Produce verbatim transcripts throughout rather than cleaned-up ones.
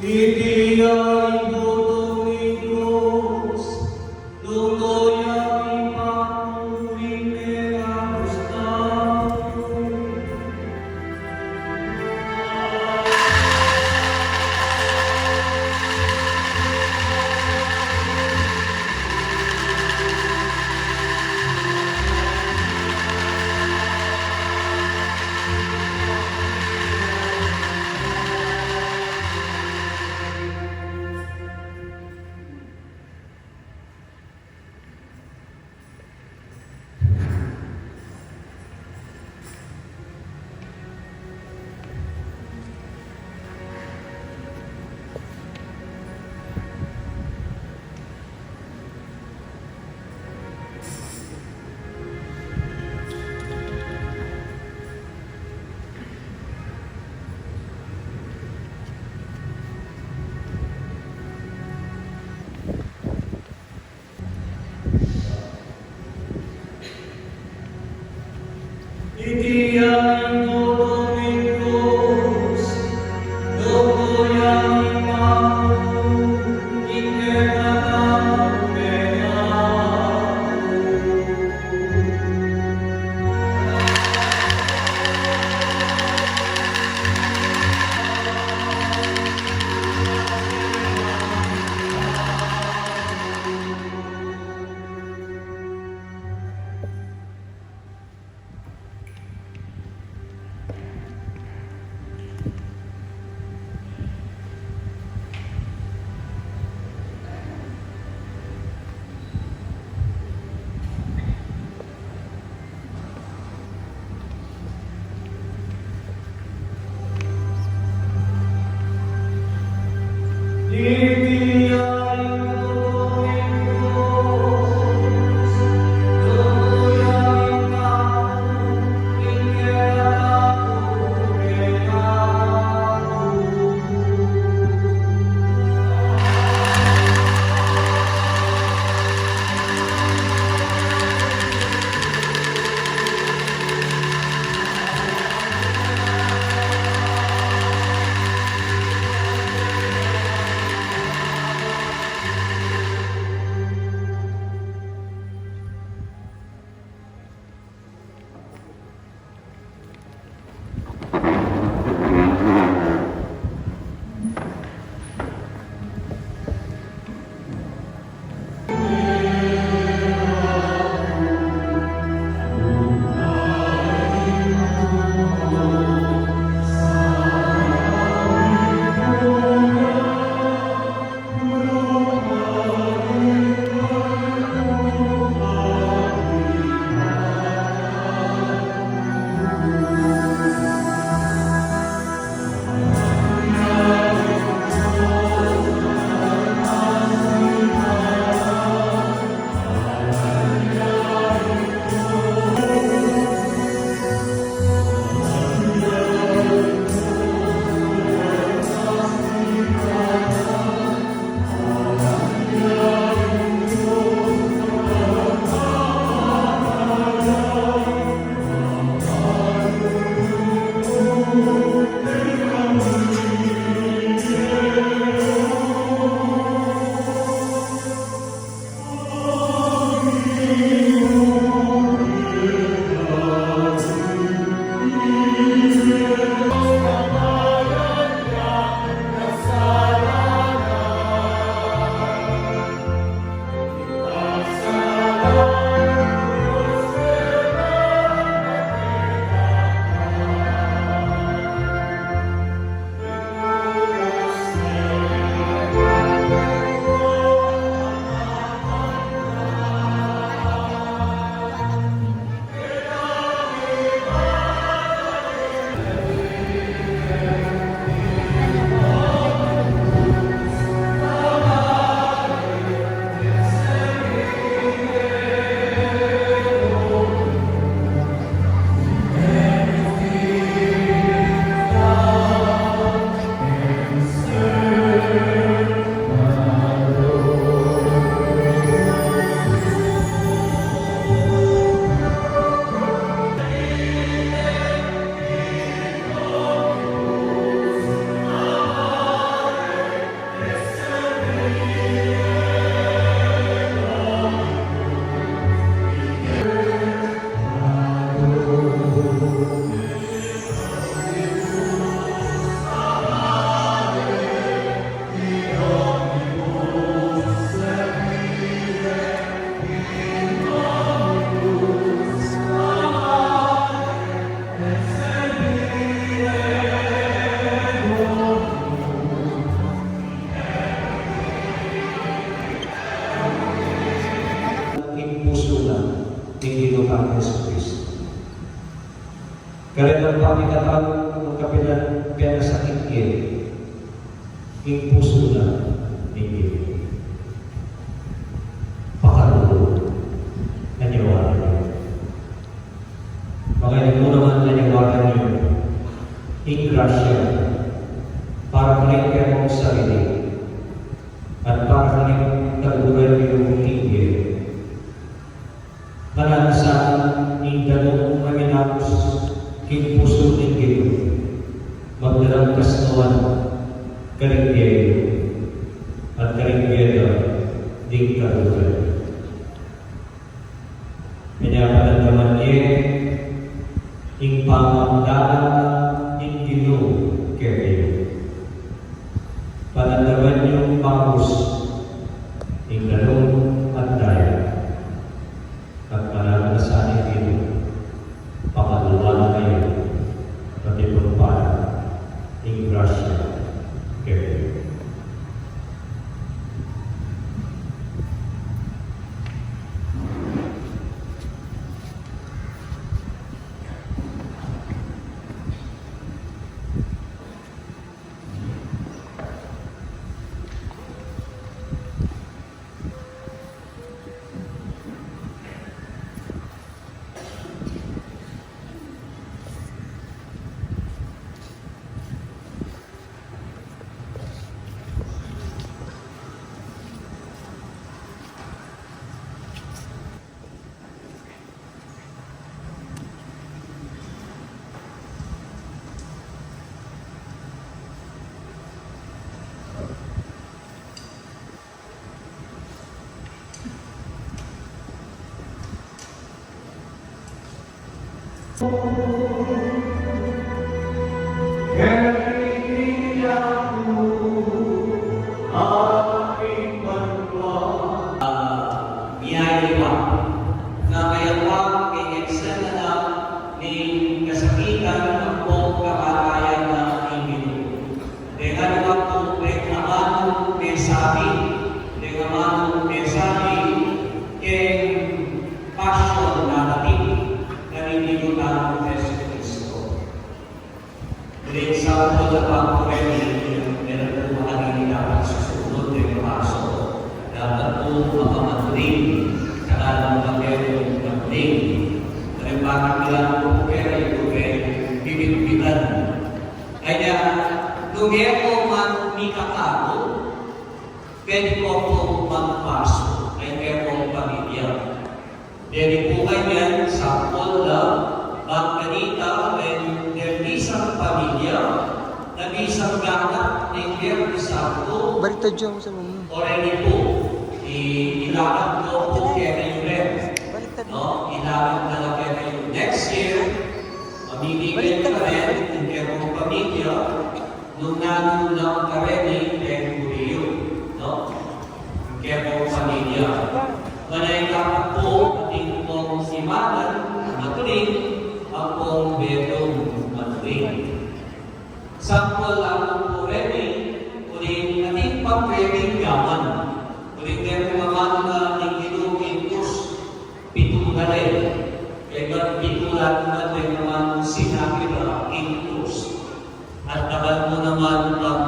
Iti ya ing tutu ning krus, tutu ya ing paturing ning kapus tau. Iti ya ing tutu ning krus, tutu ya ing paturing ning kapus tau. Ginu tang Jesucristo. Karetang pamikatan nung kapilan penasakit ye ing pusu na ning Ginu. Pakalulu, anyawatan yu. Makanyan mu naman anyawatan yu ing grasya para karing kekong sarili at para karing kaluguran yu king bie. Mananu sana ing danum a minakus king pusu ning Ginu, magdalang kasnawan karing bie at karing bie da ding kaluguran. Kaya panandaman ye ing pamagdala ning Ginu kekayu. Panandaman yung makus ing danum at daya. At mananu sana ing Ginu, pakaluan na kayu, pati pung para ing grasya kekayu. Miyayaliwa na mayakwa king eksena na ning kasakitan ampong kamatayan na ning Ginu. Deng aliwa pu, deng amanung mensahe, deng amanung mensahe keng pasyon na dating na ning Ginu tang Jesucristo. Uling sampul na pampuren, meron pu makanini dapat susunod deng paso. Dapat pu makamanling, saka na makamanling. Halimbawa, bilang pu kaya yu pu kaya bibit-bitan. Kaya, nung e ko man mikakaru, pwede ko pung magpasu king kekong pamilya. Deni pu kanyan, sampul la, bang kanita, deng, deng misang pamilya, na misang ganap ning Biernes Santo, baliktad yung sa mga. O reni pu, i-, ilakad ko pu kekayu rin. Baliktad. No? Ilakad na la kekayu. Next year, mamili kayu pa rin ing kekong pamilya, nung nanu lang kareni ring buri yu, no? Ing kekong pamilya. Manayap pu, atin pung simanan, matuling, ampong betung matuling. Sampul la pu reni, uling atin pang rening gawan. Uling deng amanu na ning Ginu king krus, pitu na le, kaybat pitu la naman deng amanu sinabi la king krus. At tagal mu naman pang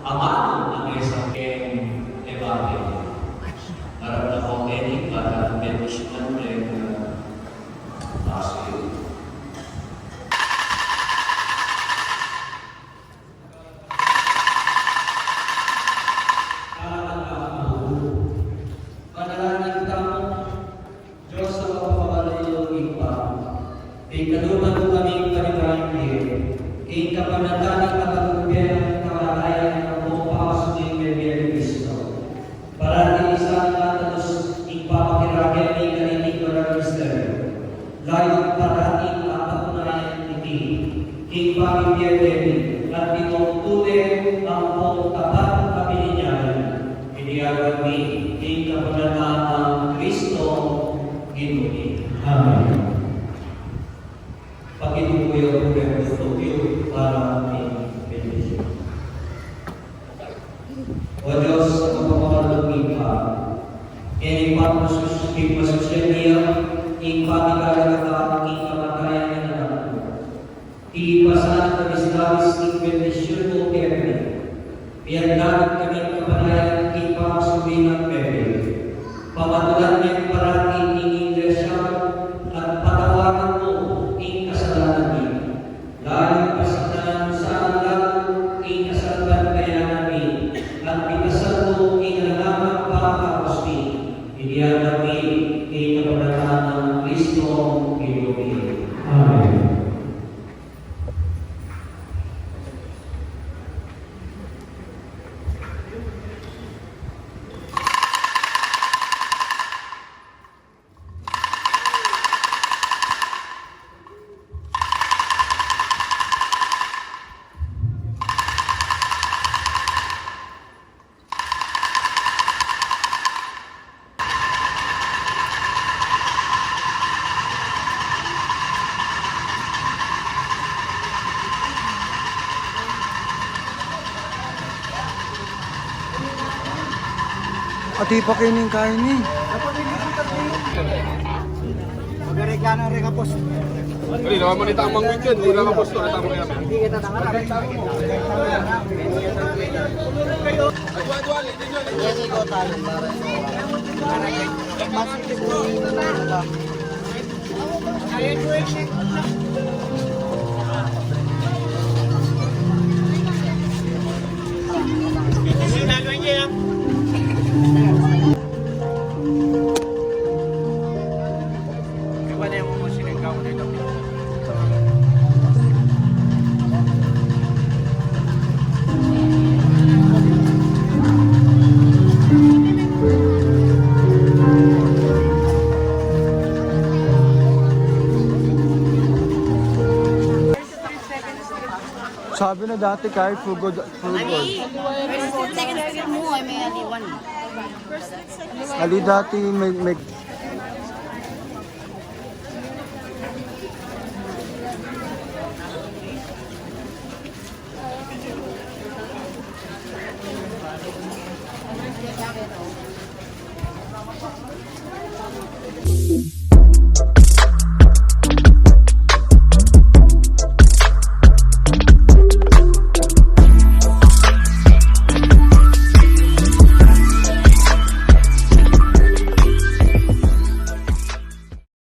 amanu na mesa keng ebanghelyo. Harap na ko keni para bendisyunan deng, uh, pastor. Panalangin tamu. Dios a mapamakalulung Ibpa, ing kaluban mu kaming panibayan, ing kapamilatan at kapagpinang kamatayan ampong papasu ning Biblia ni Kristo. Parati isang matalus ing pamagkakilala mi kaniting banal a misteryo. Layun parati ing kapatunayan iti king pamimie mi, at ing tunay ampong tapat a paninyal, iti aduan mi king kapamilatan nang Kristo Ginu mi. Amen. Pakiduku yu pu ing tutu yu para king bendisyun. O Dios a mapamakalulung Ibpa, keni pang masus-, pagmasusyan mi ing Ing bendisyun mu kekami, miyaganap kami kapanayan king pamasubi nang mebie. Pamatulan me parati ing Iglesia mu, at patawaran mu ing kasalanan mi. Lalu pasasantabi mu lalu ing kasalpantayanan mi, at bitasan mu ing alang angga pang pamagustis. Iti aduan mi king kapamilatan nang Kristong Ginu mi. Amen. Ati pa keni ing kain e. Magregano rin kapos. Ay, naman ni tamang weekend, wala kapos to, tamang yan. Hindi kita tangarap. Sabi na dati kahit food court, food court. Second floor mu, ay may aliwan. Ali dati may, may